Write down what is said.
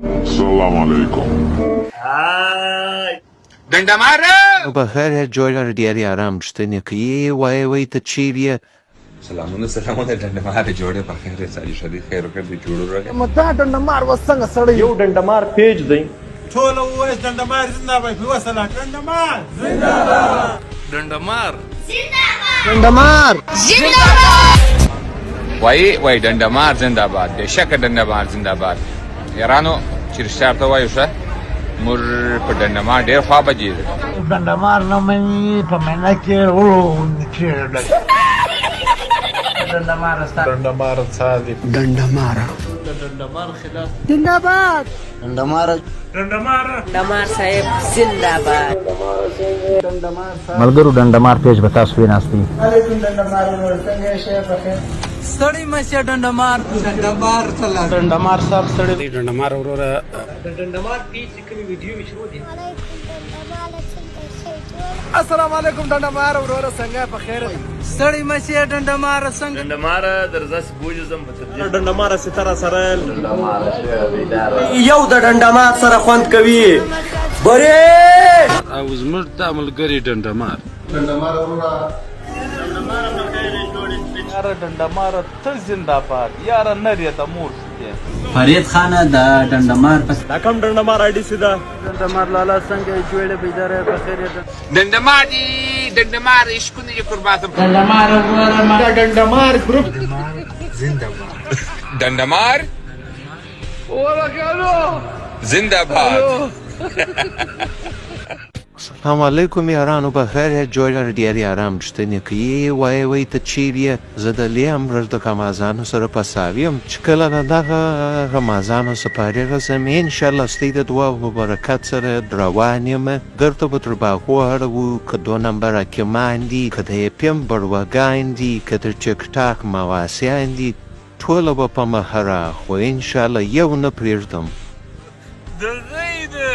سلام علیکم. ډنډماره. په خیر جوړ ډیر آرام شته کی وای وای ته چیرې؟ سلامونه سلامونه ډنډماره، جوړې په خیر، ساري شدي خیر وکړ دې جوړ راغی. متا ډنډمار وسنګ سړی یو ډنډمار پیج دی. ټول ووایئ ډنډمار زنده باد، په وسله ډنډمار. ډنډمار ډنډمار وای وای ډنډمار زنده‌باد، بېشکه ډنډمار زنده‌باد. یارانو، چې رښتیا ورته وایو، ښه موږ په ډنډمار ډېر خوا بجې. ډنډمار نه مې په مینه کې وړو چې ډنډمار ستا ډنډمار څه دی؟ ډنډمار ډنډمار خلاف. زنده‌باد. ډنډمار. ډنډمار صاحب زنده‌باد. ملګرو، ډنډمار پیج به تاسو ویناستئ. علیکم ډنډمار څنګه شې؟ په خیر. ستړي مشه ډنډمار. ډنډمار صلاح ډنډمار صاحب ستړي. ډنډمار وروره. ډنډمار پیج کومې ویډیو شروع دي. علیکم ډنډمار، څنګه شې؟ جوړ. السلام علیکم ډنډمار وروره، څنګه په خیر؟ ستړي مشه ډنډمار، څنګه؟ ډنډمار درځه، بوجزم په تبدیل. ډنډمار ستاره سره. یو د ډنډمار سره خوند کوي بری. او زموږ د ملګری ډنډمار. ډنډمار وروره. یاره ډنډمار ته زنده‌باد، یاره نری د مور شته. فرید خانه د ډنډمار پس. دا کوم ډنډمار آی ډي سیدا؟ ډنډمار لالا، څنګه جوړې؟ بیداره په خیر. ډنډمار دی، ډنډمار عشقونه دې قربان. ډنډمار وروره ما. ډنډمار ګروپ. ډنډمار زنده‌باد. سلام علیکم یارانو، په خیر جوړ ډیر آرام شته کی وای وای ته چیرې؟ زه د لیم د غمازانو سره پساویم چې کله د دغه غمازانو سپارې زم، ان شاء الله ستې د دعا او برکت سره روان یم. درته به تر باغو اړو، که دو نمبر حاکمان دي، که د اپیم بړوګان دي، که د ټیک ټاک مواسیان دي، ټوله به په مهره، خو ان شاء الله یو نه پرېږدم. دغه ده.